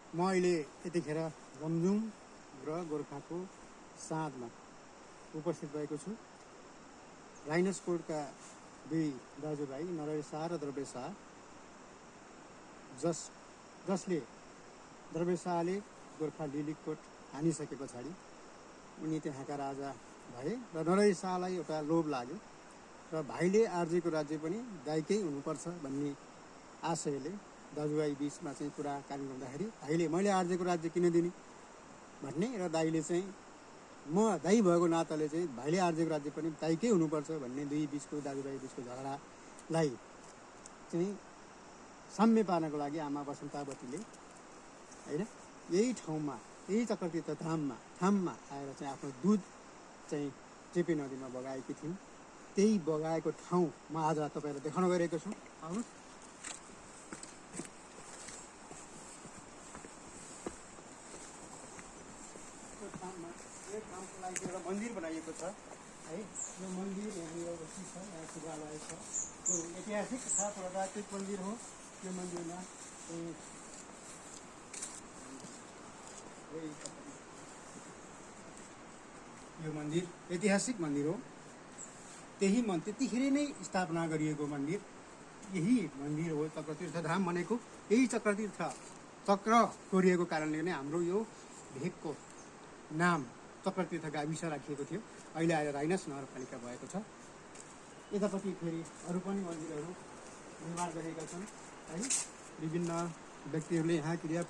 म अहिले यतिखेर रमजुङ र गोर्खाको साँधमा उपस्थित भएको छु। राइनसकोटका दुई दाजुभाइ नरहरी शाह र द्रव्य शाह, जसले द्रव्य शाहले गोर्खा लिलिकोट हानिसके पछाडि उनी त्यहाँका राजा भए र नरहरी शाहलाई एउटा लोभ लाग्यो र भाइले आर्जेको राज्य पनि दाइकै हुनुपर्छ भन्ने आशयले दाजुभाइ बिचमा चाहिँ कुराकानी गर्दाखेरि भाइले मैले आर्जेको राज्य किन दिने भन्ने र दाइले चाहिँ म दाइ भएको नाताले चाहिँ भाइले आर्जेको राज्य पनि दाइकै हुनुपर्छ भन्ने दुई बिचको दाजुभाइ बिचको झगडालाई चाहिँ साम्य पार्नको लागि आमा वसन्तावतीले होइन यही ठाउँमा यही चक्रतीर्थ थाममा आएर चाहिँ आफ्नो दुध चाहिँ चेपे नदीमा बगाएकी थिइन्। त्यही बगाएको ठाउँ म आज तपाईँलाई देखाउन गइरहेको छु। आउनुहोस्। यो ठाउँको लागि एउटा मन्दिर बनाइएको छ है। यो मन्दिर यहाँनिर बस्ती छ, यहाँ शिवालय छ। यो ऐतिहासिक तथा पुरातात्विक मन्दिर हो। यो मन्दिरमा यो मन्दिर ऐतिहासिक मन्दिर हो। त्यतिखेर नै स्थापना गरिएको मन्दिर यही मन्दिर हो। चक्रतीर्थ धाम भनेको यही चक्रतीर्थ चक्र कोरिएको कारणले नै हाम्रो यो भेगको नाम चक्रतीर्थ गाविस राखिएको थियो। अहिले आएर राइनस नगरपालिका भएको छ। यतापट्टि फेरि अरू पनि मन्दिरहरू निर्माण गरिएका छन् है। विभिन्न व्यक्तिहरूले यहाँ क्रिया